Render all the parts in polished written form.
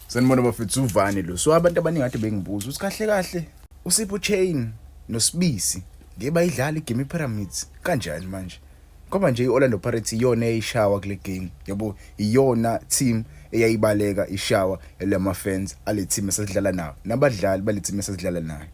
Sanibona bafethu, uvane lo. So abantu abaningi kade bengibuza ukuthi kahle kahle uSipho Chaine noSibisi ngeke bayidlala igame iPyramids kanjani manje? Ngoba nje i-Orlando Pirates iyona eyayishawa kule game, yabo, iyona team eyayibaleka ishawa lama fans ale team esasidlala nayo nabadlali bale team esasidlala nayo.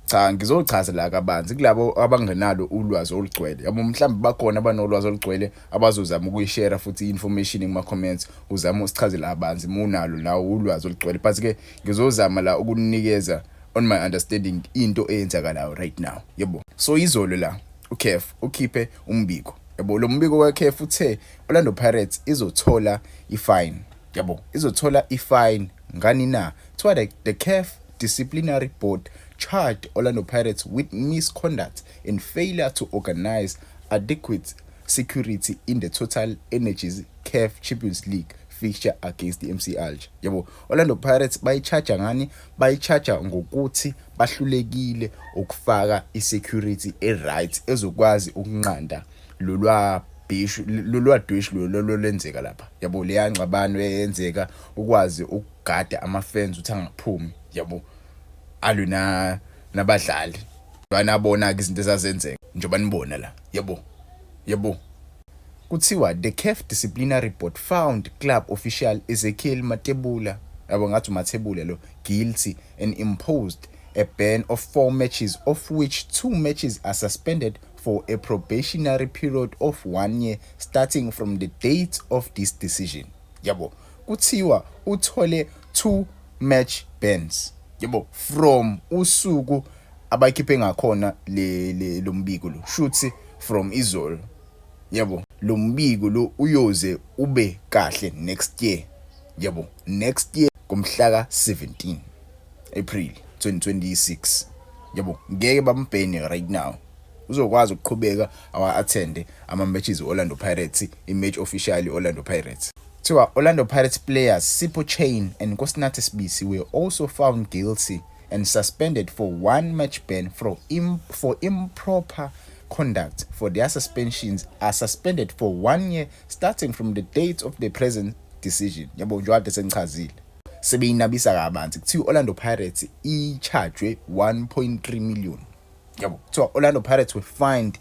Cha, ngizochaza la kabanzi kulabo abangenalo ulwazi olugcwele, yabo. Mhlawumbe bakhona abanolwazi olugcwele abazozama ukuyishare futhi i-information kuma-comments, uzame usichazela kabanzi uma unalo nawo ulwazi olugcwele, but ke ngizozama la ukunikeza on my understanding into eyenzakalayo right now, yebo. So izolo la uCAF ukhiphe umbiko, yabo. Lo mbiko kaCAF uthe Orlando Pirates izothola ifine, yabo, izothola ifine ngani na? Kuthiwa the CAF disciplinary board charged Orlando Pirates with misconduct and failure to organize adequate security in the Total Energies CAF Champions League fixture against the MC Alger, yabo. Orlando Pirates bayicharge ngani? Bayicharge ngokuthi bahlulekile ukufaka isecurity e-right ezokwazi ukunqanda lolwa bhishu, lolwa dwishu lolo lwenzeka lapha, yabo, leya ngxabano eyenzeka, ukwazi ukugada ama-fans ukuthi angaphumi, yabo, alwe na nabadlali. Banabona-ke izinto ezazenzeka njengoba nibona la, yabo, yabo. Kuthiwa the CAF disciplinary board found club official Ezekiel Matebula, yabo, ngathi uMathebula lo, guilty and imposed a ban of four matches, of which two matches are suspended for a probationary period of one year starting from the date of this decision, yabo. Kuthiwa uthole two match bans, yabo, from usuku abakhiphe ngakhona le lo mbiko lo, shuthi from izolo, yabo. Lo mbiko lo uyoze ube kahle next year, yabo, next year ngomhla ka 17 April 2026, yabo. Ngeke bambhene right now, uzokwazi ukuqhubeka awa-attende ama-matches Orlando Pirates, i-match officially Orlando Pirates. Kuthiwa Orlando Pirates players Sipho Chaine and Nkosinathi Sibisi were also found guilty and suspended for one match ban for improper conduct for their suspensions are suspended for one year starting from the date of the present decision, yabo. Njengoba kade sengichazile, sebeyinabisa kabanzi, kuthiwa Orlando Pirates i-chargewe 1.3 million, yabo. Kuthiwa Orlando Pirates were fined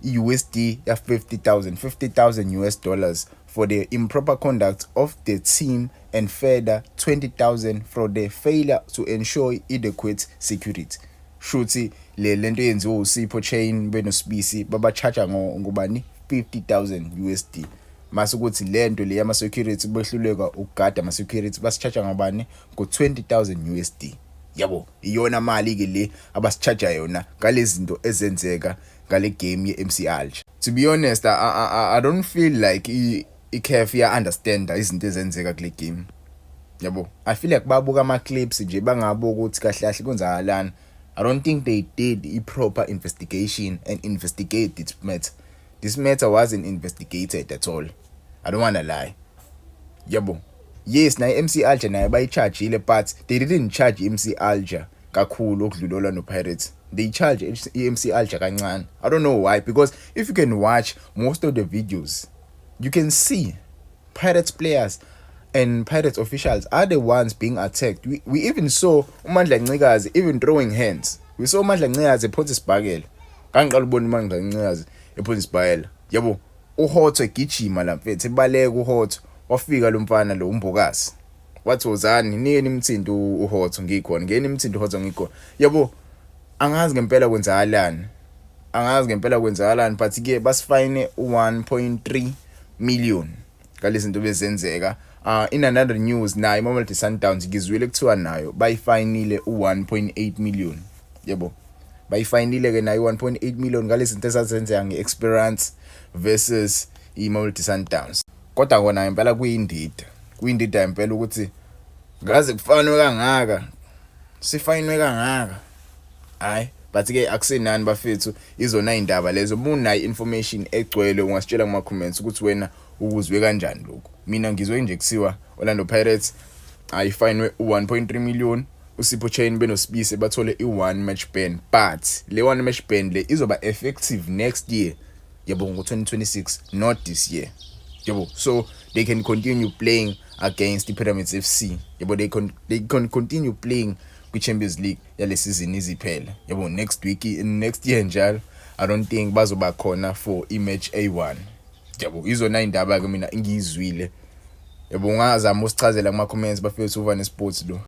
i-USD ya 50,000, 50,000 US dollars for the improper conduct of the team and further 20,000 for the failure to ensure adequate security. Shuthi le lento yenziwe uSipho Chaine benoSibisi baba-charge ngobani? 50,000 USD. Mase ukuthi lento le yama security, behluleka ukugada ama security, basicharge ngobani? Ngo 20,000 USD, yabo. Iyona mali ke le abasicharge yona ngalezi zinto ezenzeka ngale game ye-MC Alger. To be honest, I don't feel like i-CAF iya understand izinto ezenzeka kule game, yabo. I feel like babuka ama clips nje, bangabuka ukuthi kahle kahle kwenzakalani. I don't think they did a proper investigation and investigate this matter. This matter wasn't investigated at all, I don't wanna lie, yabo. Yes, naye MC Alger naye bayichargeile, but they didn't charge MC Alger kakhulu okudlula Orlando Pirates. They charge i-MC Alger kancane. I don't know why, because if you can watch most of the videos, you can see Pirates players and Pirates officials are the ones being attacked. We even saw uMandla Ncikazi even throwing hands. We saw uMandla Ncikazi ephonsa isibhakela. Kangiqala ubona uMandla Ncikazi ephonsa isibhakela, yabo. UHotto egijima la mfethu, ebaleka uHotto, wafika lo mfana lo uMbokazi wathi, "Wozani nike nimthinto uHotto ngikhona, ngeke nimthinto uHotto ngikhona," yabo. Angazi ngempela kwenzakalani, angazi ngempela kwenzakalani, but ke basifine u1.3 million ngalezi zinto bezenzeka. In another news, nayo iMamelodi Sundowns ngizwile kuthiwa nayo bayifinile u1.8 million, yebo. Bayifinile ke nayo 1.8 million ngalezi zinto ezazenzeka ngeEsperance versus iMamelodi Sundowns. Kodwa kona impela kuyindida, kuyindida impela ukuthi ngaze kufanwe kangaka, sifinwe kangaka. Hayi, but ke akusenani bafethu, izona indaba lezo. Uma unayo information egcwele, ungasitshela kuma comments ukuthi wena ukuzwe kanjani lokhu. Mina ngizwe nje kusiwa Orlando Pirates ayifinwe u1.3 million, uSipho Chaine benoSibisi bathole i1 match ban, but le one match ban le izoba effective next year, yabo, ngo2026, not this year, yabo. So they can continue playing. against iPyramids FC, yabo, they can continue playing kwi-Champions League yale season iziphela, yabo, next week, next year njalo. I don't think bazoba khona for i-match A1, yabo. Izona indaba ke mina engiyizwile, yabo. Ungazama usichazela kuma comments, bafethu. Uvane Sports lo.